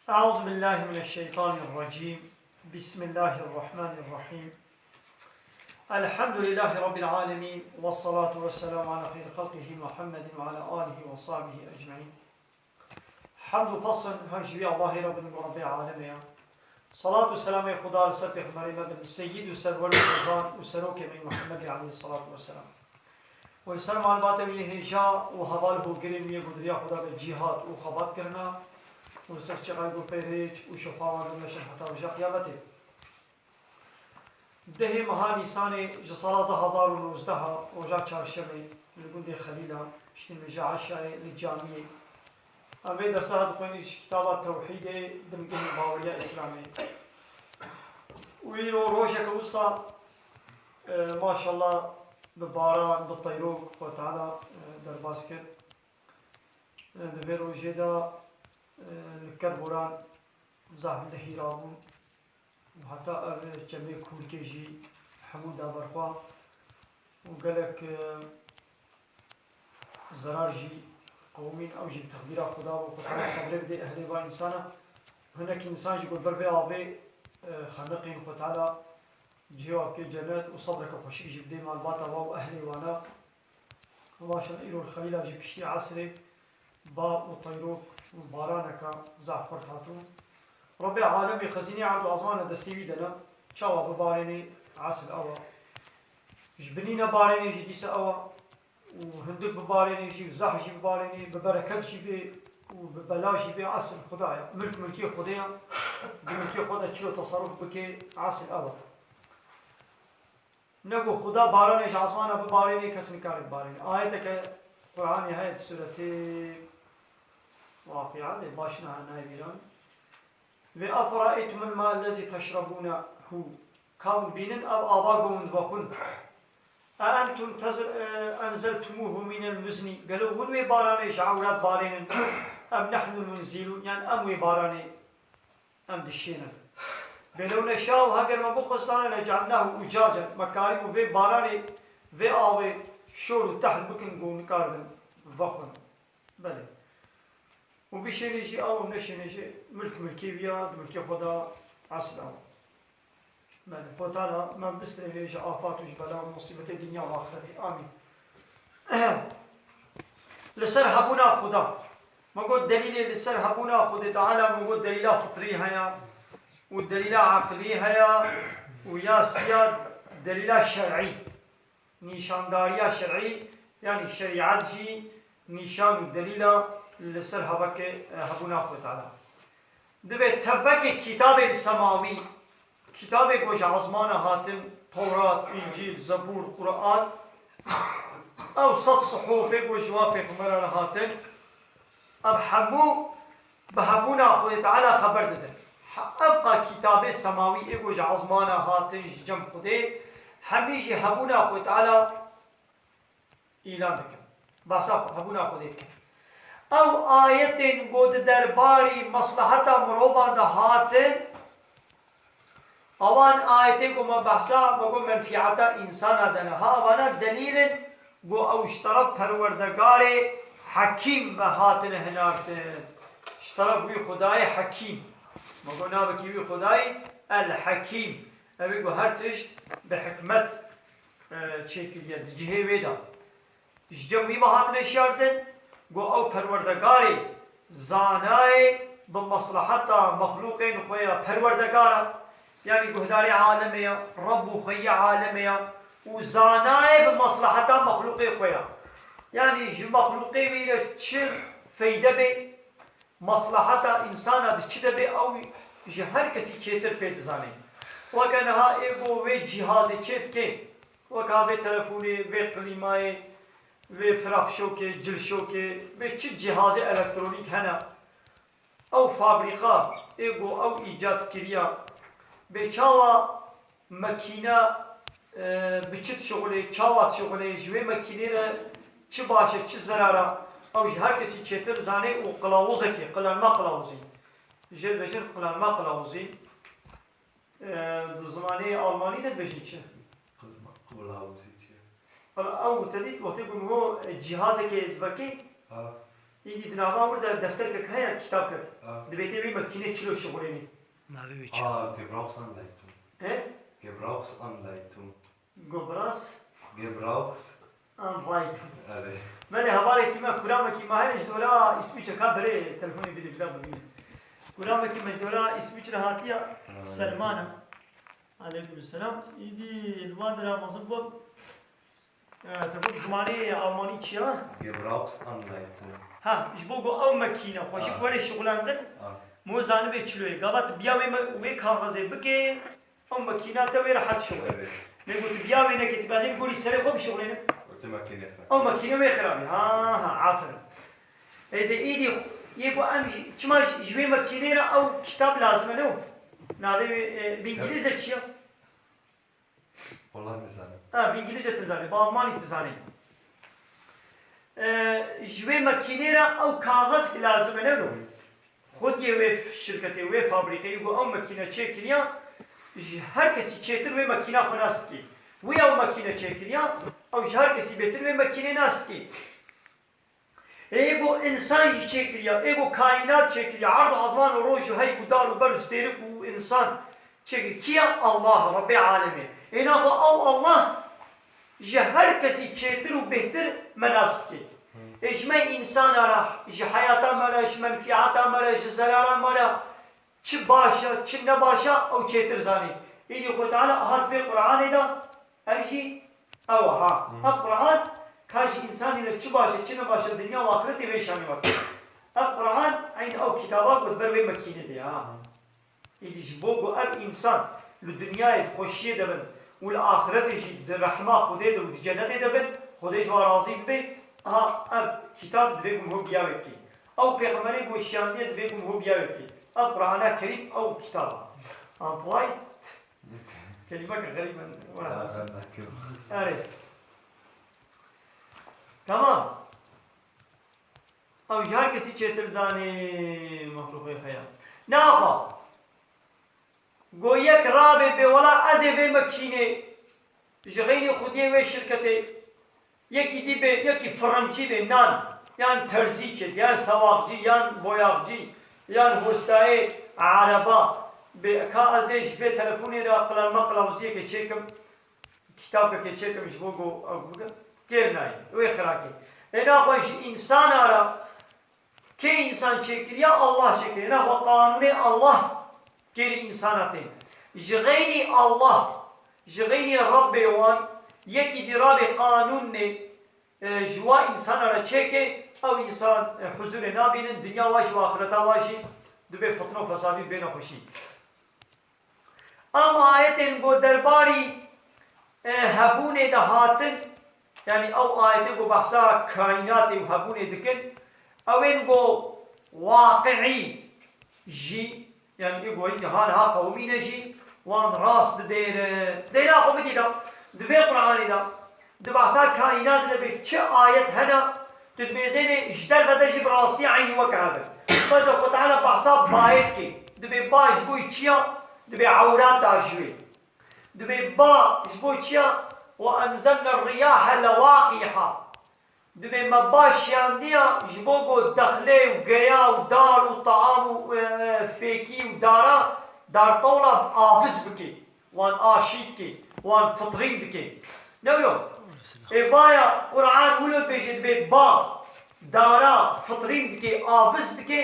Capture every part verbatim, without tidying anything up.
أعوذ بالله من الشيطان الرجيم. بسم الله الرحمن الرحيم. الحمد لله رب العالمين، والصلاة والسلام على خير خلقه محمد وعلى آله وصحبه أجمعين. Hemd û pesn her ji vî Allahê re bin, Rebbê alemê ye. Salat û selamê Xuda li ser Pêxemberê me bin, seyyid û serwer û qurban û serokê me Muhammedê aleyhissalatu vesselam. Û li ser malbatê wî hêja û heval hogirên wî yê ku di riya Xuda de cîhad û xebat kirine û li ser çiqay ku pê rêç û şofa wan dimeşin heta roja qiyametê. Dehê meha Nîsanê ji sala du hazar û nozdeh, roja çarşemê, li gundê Xelîla, piştî nimêja eşayê li camiyê. Em vê dersa dixwînin ji kitaba Tewhîdê, bingehên baweriya Îslamê. Û îro rojeke wisa, e, maşallah, bi baran, bi teyrok, Xwe Teala, e, derbas kir. E, di vê rojê de, e, li Kerboran zehf lihî rabûn. Û heta ev çemê kûrkê jî hemû da ber xwe û gelek, e, zerar jî qewimîn, ew jî bi texdîra Xuda bû. Xwe Teala sebrê bidê ehlê van însana. Hinekî însan jî ku ber vê avê, e, xeniqîn, Xwe Teala cihê wa bike cenet û sebreke xweşik jî bidê malbata wa û ehlê wana. Maşallah, îro li Xelîla jî piştî esrê bar û teyrok û baraneke zehf xurt hatibû. Rebbê alemê xezînê erd û ezman e destê wî de ne. Çawa bibarênê, esl ew e. Ji binî nebarênê jî dîsa ew e. Û hindik bibarênê jî û zehf jî bibarênê, bi bereket jî bê û bi bela jî bê, esl Xuda ye. Milk milkê Xwedê ye. Di milkê xwe de çilo teserruf bike, esl ew e. Ne ku Xuda baranê ji ezmana bibarênê, kes nikare bibarêne. Ayeteke Quranê heye di suretê Waqi'a de, baş niha nayê bîran. Ve أفرأيتم الماء الذي تشربونه. Ka hûn bînin ev ava ku hûn dibexwin. أأنتم تز-، أنزلتموه من المزن. Gelo hûn wê baranê ji ewra dibarênin. أم نحن المنزلون. Yan em wê baranê Em dişênin. Bê lew neşâ'u, heger me bixwestane, leca'elnâhu ucacen, me karîbû vê baranê, vê avê şor û tehl bikin ku nikarbin vexwin. Belê. Û bişênê jî ew, neşênê jî, milk milkê wî ya, di milkê xwe de esl ew. Belê, Xwedê Teala me bistrêne ji afat û ji bela û musîbetê dinya û axretê. Amîn. Li ser hebûna Xuda. Me got delîlê li ser hebûna Xwedê Teala, me got delîla fitrî heye û delîla eqlî heye û ya siya delîla şer'î. Nîşandariya şer'î, yanî şerîet jî nîşan û delîla li ser hebekê, e, hebûna Xwedê Teala. Divê tevbekê kitabên semawî, kitabê ku ji ezmana hatin, Tewrat, Încîl, Zebûr, Quran, ew sed sihûfê ku ji wan pêxemberan hatin, ev hemû bi hebûna Xwedê Teala xeber didin. He-, ev qa kitabê semawî ê ku ji ezmana hatin ji cem Xwedê, hemî jî hebûna Xwedê Teala îlan dikin. Behsa xwe, hebûna Xwedê dikin. Ew ayetên ku di derbarî mesleheta mirovan de hatin, ewan ayetê ku me behsa, me got menfîeta însana de ne. Ha, evana delîl in ku ew ji teref Perwerdegarê Hekîm ve hatine hinartin. Ji teref wî Xwedayê Hekîm. Me got navekî wî Xwedayê El Hekîm. Ew ê ku her tişt bi hikmet, e, çêkiriye, di cihê wê de. Ji cem wî ve hatine şiyardin, ku ew Perwerdegarê, zanayê bi mesleheta mexlûqên xwe ya, Perwerdegara, yanî guhdarê alemê ya, Reb û xweyî alemê ya û zanayê bi mesleheta mexlûqê xwe ya. Yanî ji mexlûqê wî re çi feyde bê, mesleheta însana di çi de bê, ew ji her kesî çêtir pê dizanê. Weke niha ê ku vê cîhazê çêdikê, weka vê telefonê, vê klîmayê, vê firaqşokê, cilşokê, vê çi cîhazê elektronîk hene, ew fabrîka ê ku ew îcad kiriya, bê çawa mekîne, e, bi çi dişixulê, çawa dişixulê, ji wê mekînê re çi baş e, çi zerar e, ew ji her kesî çêtir zanê û qilawuzekê, qilanma qilawuzî. Jê dibêjin qilanma qilawuzî. E, di zimanê almanî de dibêjin çi? Qilma-, qilawuzî çi ye? Qila-, ew te dît, wextê ku min got, e, cîhazekê divekê, Ha. Îdî di nava wir de defterkek heye, kitabkek. Ha. Dibêtê wê makînê çilo şixulênî. Navê wê çi? Aa, Gebrauchsanleitung. He? Gebrauchsanleitung. Gebrauchs? Gebrauchs? Anleitung. Evet. Belê hevalekî me, kuramekî me heye ji dora Îsviçre, ka berê telefonê bidî bila bibîne. Kuramekî me ji dora Îsviçre hatiye, ha, Selman e. Aleyküm selam. Îdî li van dera mezin bû. Ee, te got zimanê Almanî çi ya? Gebrauchsanleitung. Ha, ji bo ku ew makîne xweşik, ha, were şixulendin, ha, mo zanibê çilo ye. Gava tu biya wê me-, wê kaxezê bikê, ew makîna te wê rehet şixule. Evet. Lê ku tu biya wê nekê, tu bibêjî gorî serê xwe bişixulêne. Ew makîne xirab. Ew makîne wê xirab e. Ha, ha, aferin. Ê de îdî yê ku em jî, çima ji, ji wê makînê re ew kitab lazim e, ne? Navê wê, e, bi îngilîzce çi ya? Wala nizanim. Ha, bi îngilîzce tu zanî, bi almanî tu zanî. E, ji wê makînê re ew kaxez ki lazim e, ne lo? Xwediyê wê şirketê, wê fabrîkeyê ku ew makîne çêkiriya, ji her kesî çêtir wê makîna xwe nas dikê. Wî ew makîne çêkiriya, ew ji her kesî bêtir wê makînê nas dikê. Ê ku însan jî çêkiriya, ê ku kaînat çêkiriya, erd û ezman û roj û heyv û dar û ber û stêrik û însan çêkir-, kî ye? Allah, Rebbê alemê. Ê naxwe ew Allah ji her kesî çêtir û bêhtir me nas dike. Ê ji me însana re, ji heyata me re, ji menfîata me re, ji zerara me re, çi baş e, çi ne baş e, ew çêtir zanî. Îdî Xwedê Teala hat vê Qur'anê de, ev jî ew e, ha. Hı. Ev Qur'an ka ji însanî re çi baş e, çi ne baş e, dinya û axretê vê şanî weke. Ev Qur'an eyn ew kitaba ku di ber wê makînê de ye, ha. Îdî ji bo ku ev însan li dinyayê di xweşiyê de bin û li axretê jî di rehma Xwedê de û di cenetê de bin, Xwedê ji wan razî bibe, ha, ev kitab divê ku miho biya wekê. Ew pêxemberê ku şiyandiye divê ku miho biya wekê. Ev Qur'ana Kerîm ew kitaba. Antoine, kelîmeke xerîb in. Erê. Tamam. Ew ji her kesî çêtir zanî mexlûqê xwe ya. Naxa. Go yek rabe bê wela ez ê vê makînê ji xeynî xwediyê wê şirketê. Yekî dî bê, yekî firincî bê, nan, yan terzî çêt, yan sewaxcî, yan boyaxcî, yan hostayê ereba bê, ka ez ê ji vê telefonê re qilem-, me qilawziyekê çêkim, kitabekê çêkim ji bo ku ew bikim, kêr nayê, wê xirakê. Ê naxwe ji însana re Kê însan çêkiriya? Allah çêkiriya. Naxwe qanûnê Allah kêrî însana tê. Ji xeynî Allah, ji xeynî Rebbê wan, yekî dî rabê qanûnê, e, ji wa însana re çêke, ew însan, e, huzûrê nabînin, dinya wa jî û axireta wa jî dibê fitne û fesadî û bê nexweşî. Ew ayetên ku derbarî, e, hebûnê de hatin, yanî ew ayetên ku behsa kaînatê û hebûnê dikin, ew ên ku waqiî jî, yanî ê ku niha niha qewimîne jî, wan rast didêrin. Dêra xwe bidî de, di vê Qur'anê de, Di behsa kaînatê de bê çi ayet hene, tu dibêzênê ji derve de jî bi rastî eynî weke hev e. Mesela Xwe Teala behsa bayê dike. Dibê ba ji bo çi ya? Dibê ewrata ji wê. Dibê ba ji bo çi ya? وأنزلنا الرياح لواقح. Dibê me ba şiyandiya ji bo ku dexlê û geya û dar û taam û, e, fêkî û dara, dartewla aviz bike. Wan aşî dike, wan fitrîn dike. Ne wilo? Ê vaya Qur'an wilo dibêje, dibê ba, dara, fitrîn dike, aviz dike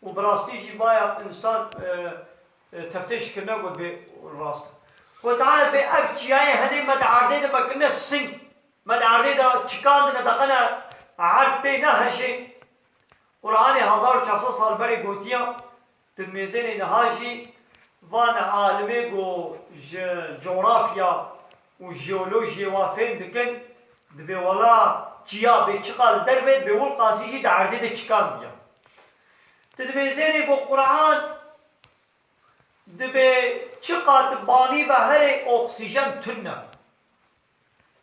û bi rastî jî vaya însan, e, e, teftêş kirine ku dibê rast. Xwe Teala dibê ev çiyayê henê me di erdê de me kirine sing. Me di erdê de çikandine, deqene erd pê nehejê. Qur'anê hezar û çar sed sal berê gotiya, tu mêzênê niha jî van alimê ku ji coğrafya û jeolojiyê wa fêm dikin, dibê wela çiya bê çiqa li derve bê wilqasî jî di erdê de çikandiya. Tu dibêzênê ku Qur'an dibê çiqa tu banî ve herê oksîjen tune.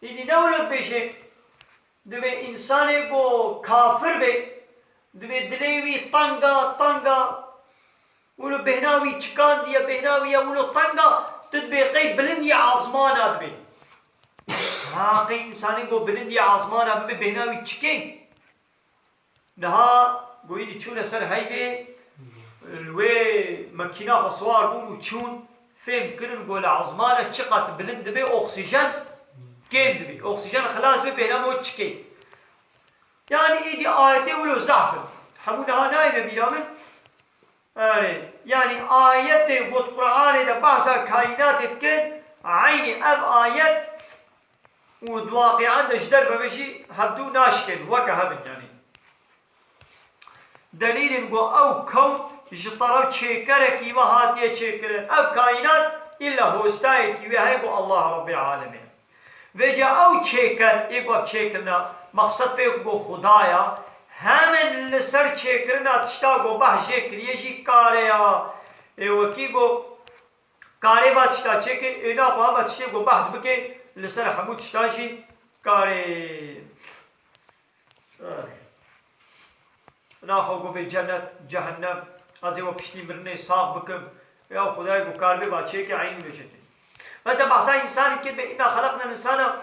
Îdî ne wilo dibêje, dibê însanê ku kafir be, dibê dilê wî tenga, tenga, wilo bêhna wî çikandiye, bêhna wî ye wilo tenga, tu dibê qey bilindî azmana dibê. Ha, qey însanê ku bilindî azmana bibe bêhna wî çikê? Niha goyî çûne ser heyvê, li wê mekîna xwe siwar bûn û çûn, fêm kirin ku li ezmana çiqat bilind dibe oksîjen kêm dibe. Oksîjen xilas be, bêhna me çikê. Yanî îdî ayetê wilo zehf in. Hemû niha nayêne bîra min. Erê, yanî ayetê ku di Qur'anê de behsa kaînatê dikin, eynî ev ayet û di waqian de ji derve ve jî hevdu naşkên, weke hev in yanî. Delîl in ku ew kewn ji teref çêkerekî ve hatiye çêkirin. Ev kaînat îlla hostayekî wê heye ku Allah Rebbê Alemê. Vêca ew çêker, ê ku ev çêkirine, mexsed pê ku Xuda ya, hemin li ser çêkirina tişta ku behs jê kiriye jî kare ya. Ê wekî ku karê va tişta çêkê, ê naxwe hema tiştê ku behs bike, li ser hemû tiştan jî karê. Naxwe ku vê cennet, cehennem, ez ê we piştî mirinê sax bikim. Ya Xwedayê ku kar bê va çêke eynî wê çêtê. Mesela behsa însanî kir be, inna xelaqna l-însana,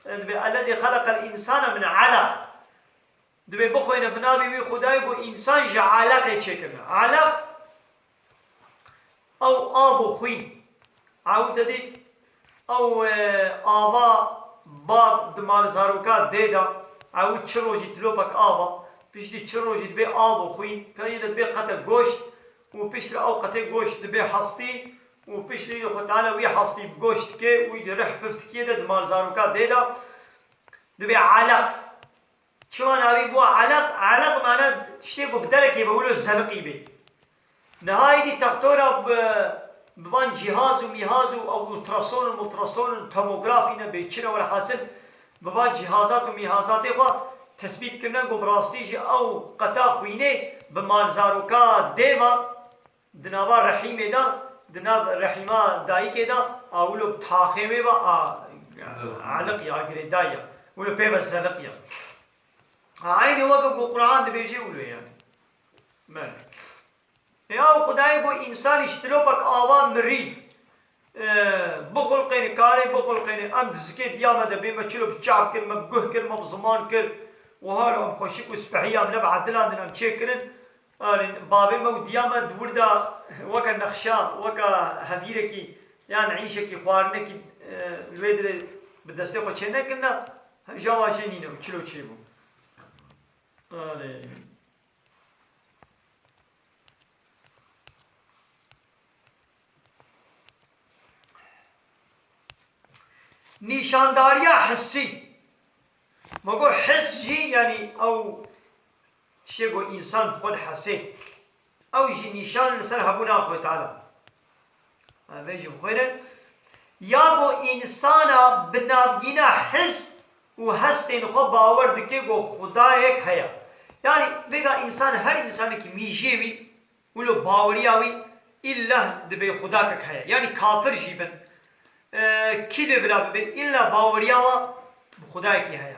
dibê ellezî xelaqel însana min eleq. Dibê bixweyne bi navê wî Xwedayê ku însan ji eleqê çêkirine. Eleq Ew av û xwîn. Ew te dît, ew, e, ava bad di mal zaroka dê de, ew çi rojî tilopek ava, piştî çi rojî dibê av û xwîn, peyê de dibê qete goşt û piştre ew qetê goşt dibê hestî û piştre Xwe Teala wî hestî bi goşt dike û wî di rih pif dikiye de di mal zaroka dê de dibê eleq. Çima navî bû eleq? Eleq mane tiştê ku bi derekê ve wilo zeliqî bê. Niha êdî textora bi, bi van cîhaz û mîhaz û ew ultrason û multrason û tomografî ne bê çi ne welhasil bi van cîhazat û mîhazatê xwe tesbît kirine ku bi rastî jî ew qeta xwînê bi malzaroka dê ve di nava rehîmê de, di nav rehîma dayikê de, a wilo bi taxê wê ve, a, zeliq ya, girêdayî ya. Wilo pê ve zeliq ya. Ha, eynî weke ku Quran dibêje wilo yanî. Belê. Ya Xwedayê ku însanî ji tilopek ava mirî, e, bixulqêne, karê bixulqêne, em di zikê diya me de bê me çilo bi çav kir, me bi guh kir, me bi ziman kir, wiha em xweşik û spehî ya em ne bi edilandin em çêkirin. Erê, bavê me û diya me di wir de weke nexşa, weke hevîrekî yan îşekî xwarinekî, e, li wê dirê bi destê xwe çênekirine, hevja wan jê nîne û çilo çêbû. Erê. Nîşandariya hissî. Me got his jî, yanî ew tiştê ku însan xwe dihesê. Ew jî nîşan li ser hebûna Xwedê Teala. Em vê jî bixwînin. Ya ku însana bi navgîna his û hestên xwe bawer dike ku Xwedayek heye. Yanî vêga însan, her însanekî mîjê wî, wilo baweriya wî îlla dibê Xwedakek heye. Yanî kafir jî bin, e, kî bê bila bibe, îlla baweriya wa bi Xwedayekî heye.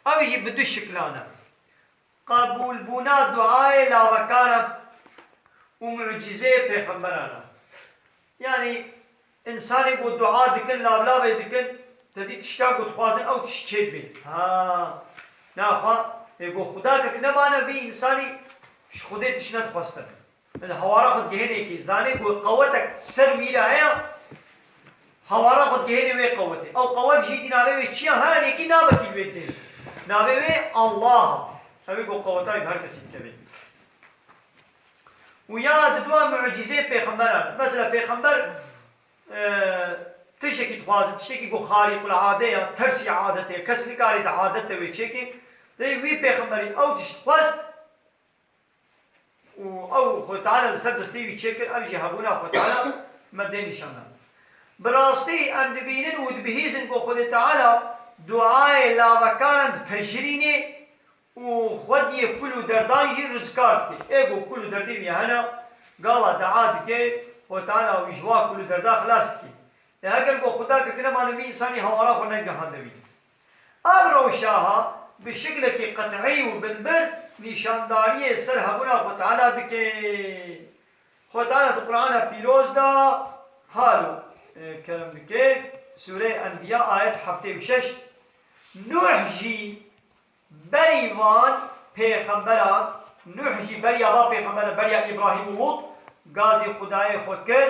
Ew jî bi du şiklan e. Qebûlbûna duayê lavekan e û mucîzeyê pêxemberan e. Yanî, însanê ku dua dikin, lavlavê dikin, te dî tişta ku dixwazin ew tişt çêdibê. Ha, naxwe, ê ku Xwedakek nebane, vî însanî ji Xwedê tişt nedixwestin. Li hawara xwe digihêne yekê, zanê ku qewetek ser wî re heye, hawara xwe digihêne wê qewetê. Ew qewet jî dî navê wê çi ya? Her yekî navekî wê dê. Navê wê Allah. Ew ê ku qeweta wê bi her kesî dikeve. Û ya di dua mucîzeyê pêxemberan. Mesela pêxember, e, tiştekî dixwazin, tiştekî ku xarîqulade ya, tersî adetê ye, kes nikarî di adet de wê çêkê. Lê wî pêxemberî ew tişt dixwest û ew Xwedê Teala li ser destê wî çêkir, ev jî hebûna Xwedê Teala me dê nîşan da. Bi rastî em dibînin û dibihîzin ku Xwedê Teala duayê lavekan dipejirînê û xwediyê kul û derdan jî rizikar dike. Ê ku kul û derdê wî hene, gava dua dike, Xwedê Teala wî ji wa kul û derda xilas dike. Lê heger ku Xwedakek nebane, vî însanî hawara xwe negihandibî. Ev rewşa ha bi şiklekî qet'î û binbir nîşandariyê ser hebûna Xwedê Teala dike. Xwedê Teala di Qur'ana Pîroz de halo, e, kerem dike, Sûreyê Enbiya, ayet heftê û şeş, Nuh jî berî van Pêxembera Nuh jî beriya va pêxembera, beriya Îbrahîm û Lût, gazî Xwedayê xwe kir,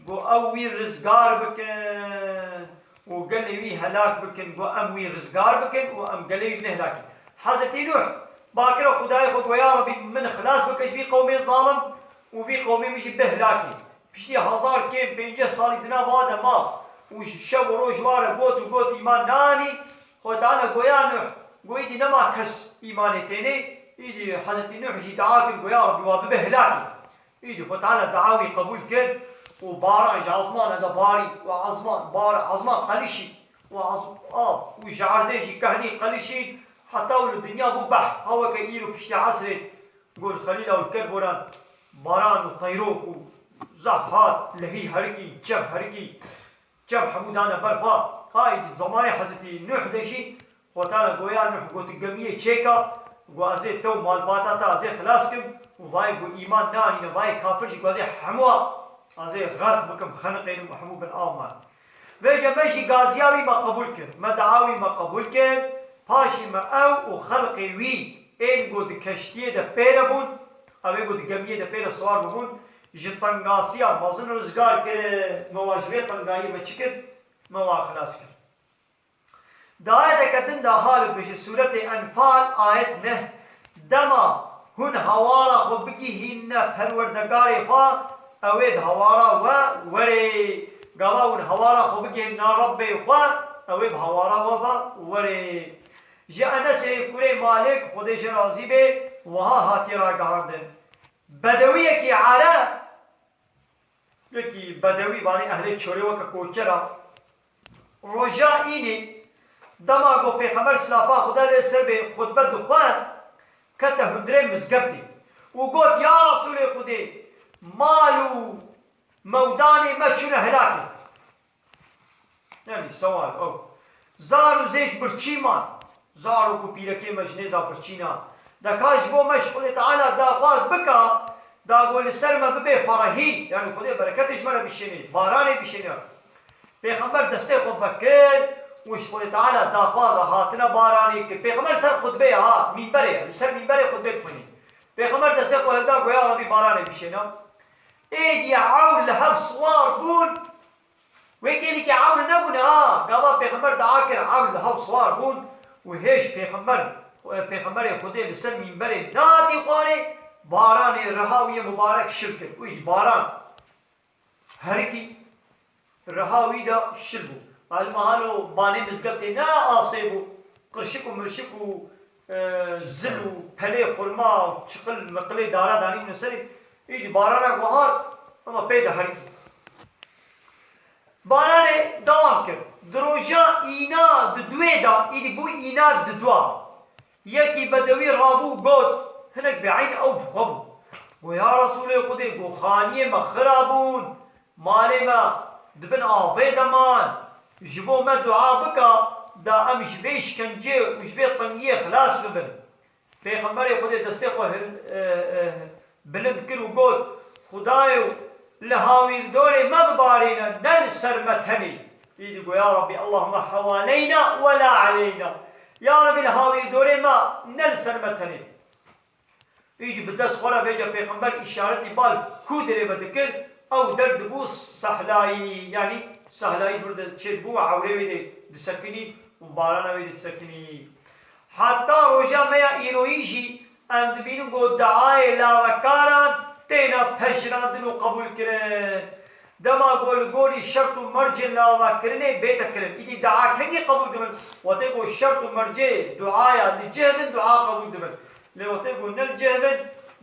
got ew wî rizgar bikin û gelê wî helak bikin, got em wî rizgar bikin û em gelê wî binehilakî. Hezretî Nuh bakira Xwedayê xwe, got ya Rebî, min xilas bike ji vî qewmê zalim û vî qewmê min jî bihilakî. Piştî hezar kêm pênceh salî di nav wa de ma û ji şev û roj wa re got û got, îman nanî. Xwedana goya Nuh, got, îdî nema kes îmanê tênê. Îdî Hezretî Nuh jî dua kir, goya Rebî wa bibe hilakî. Îdî Xwedana dua wî qebûl kir û baran ji ezmana de barî û ezman, bar, ezman qelişî û ez, av û ji erdê jî kehnî qelişî, heta û li dinya bû behr. Ha weke îro piştî esrê, got, Xelîla û Kerboran, baran û teyrok û zaf hat, lehî herikî, çem herikî. Çem hemû dane ber xwe. Hay di zemanê Hezretî Nuh de jî Xwedana goya Nuh, got, gemiyê çêka, got, ez ê te û malbata te ez ê xilas kim û vayê, got, îman neanîne, vayê kafir jî, got, ez ê hemû ez ê xerq bikim, xeniqênim û hemû bin av man. Vêce me jî gaziya wî me qebûl kir, me dua wî me qebûl kir, paşî me ew û xelqê wî ên, got, di keştiyê de pê re bûn, ew ê, got, di gemiyê de pê re siwar bibûn, ji tengasiya mezin rizgar kirin. Me wa ji vê tengayiyê me çi kir? Me wa xilas kir. Di ayeteke din de ha li bijî, Sûretê Enfal, ayet neh, dema hûn hawara xwe bigihîne Perwerdegarê xwe, ew ê di hawara we werê. Gava hûn hawara xwe bigihîne Rebbê xwe, ew ê bi hawara we ve werê. Ji Enesê kurê Malik, Xwedê jê razî bê, wiha hatiye ragihandin. Bedewiyekî Ereb, wekî bedewî, vanê ehlê çolê, weke koçera, roja înê, dema ku Pêxember silafa Xuda lê ser bê xutbe dixwe, kete hundirê mizgeftê û got, ya Resûlê Xwedê, mal û mewdanê me çûne helakê. Yanî sewal ew. Zar û zêç birçî man. Zarok û pîrekê me ji nêza birçî ne. De ka ji bo me ji Xwedê Teala daxwaz bika, da ku li ser me bibe ferehî, yanî Xwedê bereketê ji me re bişêne, baranê bişêne. Pêxember destê xwe vekir û ji Xwedê Teala daxwaza hatina baranê kir. Pêxember ser xutbeyê ha, mînberê ye, li ser mînberê xutbê dixwînî. Pêxember destê xwe hilda, got, ya Rebî, baranê bişêne. Êdî ewr li hev siwar bûn, Wê kêlîkî ewr nebûne ha. Gava Pêxember dua kir, ewr li hev siwar bûn û hêj Pêxember, Pêxemberê Xwedê li ser mînberê nehatî xwarê, baranê riha wî yê mubarek şil kir. Wî baran herikî, riha wî de şil bû. Alima halo banê mizgeftê ne asê bû. Qirşik û mirşik û, e, zil û pelê xurma û çiqil miqilê dara danîbûne serê. Îdî barana ku hat, ama pê de herikî. Baranê dewam kir. Di roja îna di duê de, îdî bû îna di dua. Yekî bedewî rabû got, hinek bêeyn ew bi xwe bû. Got, ya Resûlê Xwedê, got, xaniyê me xira bûn, malê me di bin avê de man. Ji bo me dua bike, da em ji vê şikencê û ji vê tengiyê xilas bibin. Pêxemberê Xwedê destê xwe hil-, e, e, bilind kir û got, Xudayo, li hawîrdorê me bibarêne, ne li ser me tenê. Îdî got, ya Rabbî, Allahümme hevaleyna we la aleyna. Ya Rabbî, li hawîrdorê me, ne li ser me tenê. Îdî bi dest xwe re vêca Pêxember îşaretî bal ku derê ve dikir, ew der dibû sehlayî, yanî sehlayî vir de çêdibû û ewrê wê de disekinî û barana wê de disekinî. Heta roja me ya îroyî jî em dibînin ku duayê lawekaran têne pejirandin û qebûlkirin. Dema ku li gorî şert û mercên lawekirinê bête kirin. Îdî dua kengî qebûl dibin? Wextê ku şert û mercê duaya li cih bin, dua qebûl dibin. Lê wextê ku ne li cih bin,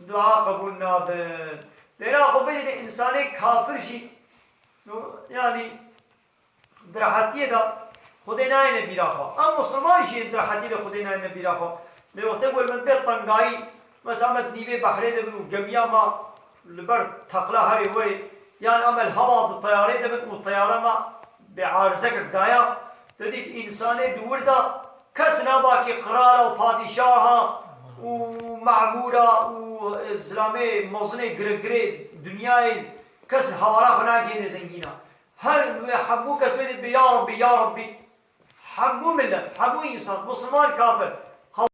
dua qebûl nabin. Lêra xwe bidî de însanê kafir jî, yanî, di rehetiyê de Xwedê nayêne bîra xwe. Em Musulman jî yên di rehetiyê de Xwedê nayêne bîra xwe. Lê wextê ku li min bê tengayî, mesela me di nîvê behrê de bin û gemiya me li ber teqla herê werê, yan em li hewa di teyarê de bin û teyara me bê arizekek daya, tu dît însanê di wir de kes nabakî qirala û padîşaha û memûra û zilamê mezinê giregirê dinyayê kes li hawara xwe nagihêne zengîna. Her wê hemû kes wê dibê, ya Rabbî, ya Rabbî. Hemû milet, hemû însan, Musulman, kafir,